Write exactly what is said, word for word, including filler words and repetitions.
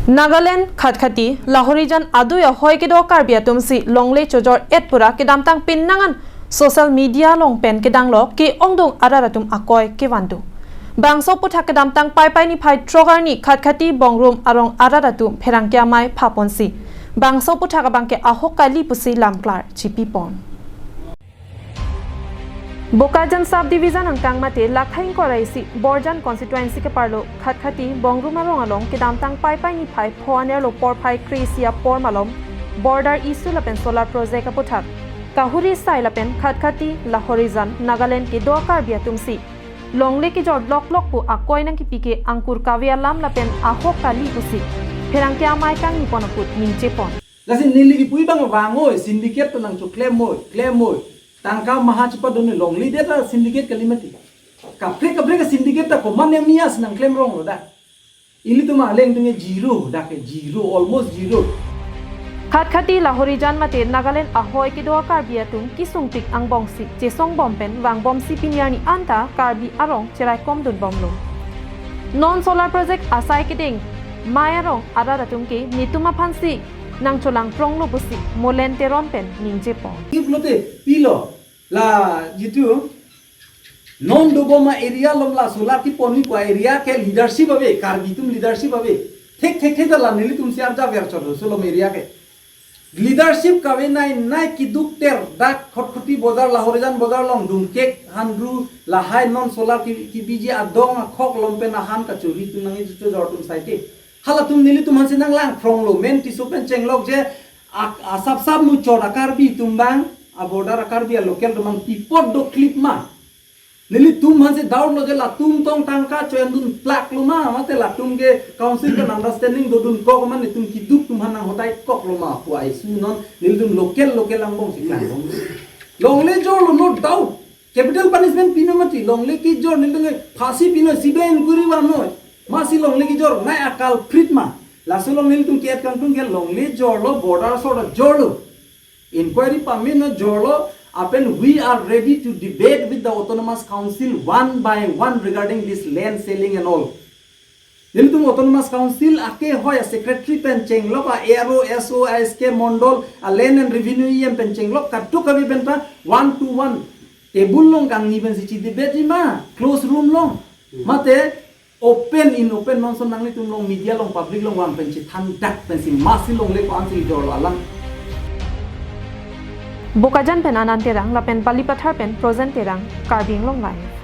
Nagaland, Khatkhati, Lahorijan adui ahoi kedo Karbi atum si longle chojor et pura kedamtang pinnangan social media along pen kedanglo ke-ongdung arat atum akoi kevandu. Bangso aputhak kedamtang Paipai niphai throk arni Khatkhati Bongrung arong arat atum pherangke amei phaponsi bangso aputhak abangke ahok kali pusi lamklar chipipon. Bokajan Sub Division angkang mate lakha ingkoi ra isi Borjan Constituency keparlo Khatkhati Bongrung arong along kedamtang Paipai niphai pho anerlo porphai kre-isi apor malom border issue lapen solar project aputhak kahuri sai lapen Khatkhati, Lahorijan, Nagaland kedo Karbi atum si longle kejor loklok pu akoi nangkepi ke angkur kave alam lapen ahok kali pusi pherangke amei kangnipon aput ningje pon. Lasi neli kipu abang vangoi, syndicate ta nangchoklemoi, klemoi. Tangka maha chepadun longle det ta syndicate kali mati. Kaprek kaprek syndicate ta komat ne mias nangklem ronglo da. Ilitum aleng tung zero, dak zero, almost zero. Khatkhati, Lahorijan mate Nagaland ahoi kedo Karbi atum kesungpik angbongsi chesong bom pen vangbomsi pini arni anta Karbi arong cheraikom dunbomlo. Non solar project asai kedeng mei arong arat atum ke netum aphansi nangcholang pronglo pusi Molen Teron pen ningje pon. Ip lote pilo la jitu non dobom a-area along la solar kepon pu a-area ke leadership ave, Karbi atum leadership ave. Thek thek thek ta la nelitum si arja ver chot solom area ke. Leadership kave nai nai keduk ter dak Khatkhati bojar, Lahorijan bojar along dungkek handru lahai non solar ki, kebiji adong akhok lom pen ahan kachuri atum nangji chojor atum sai ke. Halatum nelitum aphansi nanglang pronglo, men Tisso pen chenglok je ak-, asap sap muchot a Karbi atum abang, a border a Karbi a local atum abang pi apot doklip ma. Nelitum aphansi doubt lo je latum tong tangka cho-endun plak lo ma, mate latum ke council pen understanding dodun kok ma, netum keduk atum aphan nanghotai kok lo ma pu a issue non nelitum local local angbongsi klangbom. Longle jorlo, no doubt. Capital punishment pino mati, longle kejor nelitum ke phasi pino, C B I inquiry vangnoi. Masi longle kejor nai a culprit ma. Laso along nelitum ke-et kangtung ke longle jorlo, border asor ta jorlo. Inquiry pamino jorlo, lapen we are ready to debate with the Autonomous Council one by one regarding this land selling and all. Nelitum Autonomous Council akehoi a secretary pen chenglok, a ARO, SO, a SK Mondol, a Land and Revenue E M pen chenglok, kadokave pen ta one to one table along kangni pensi chedebate ji ma, close room along. Mate open in open non son nanglitum along media along public along vang pen chethan dak pensi masi longle ko-ansi jorlo alam. Bokajan pen Anand Terang lapen Balipathar pen Projen Terang, Karbi Anglong Live.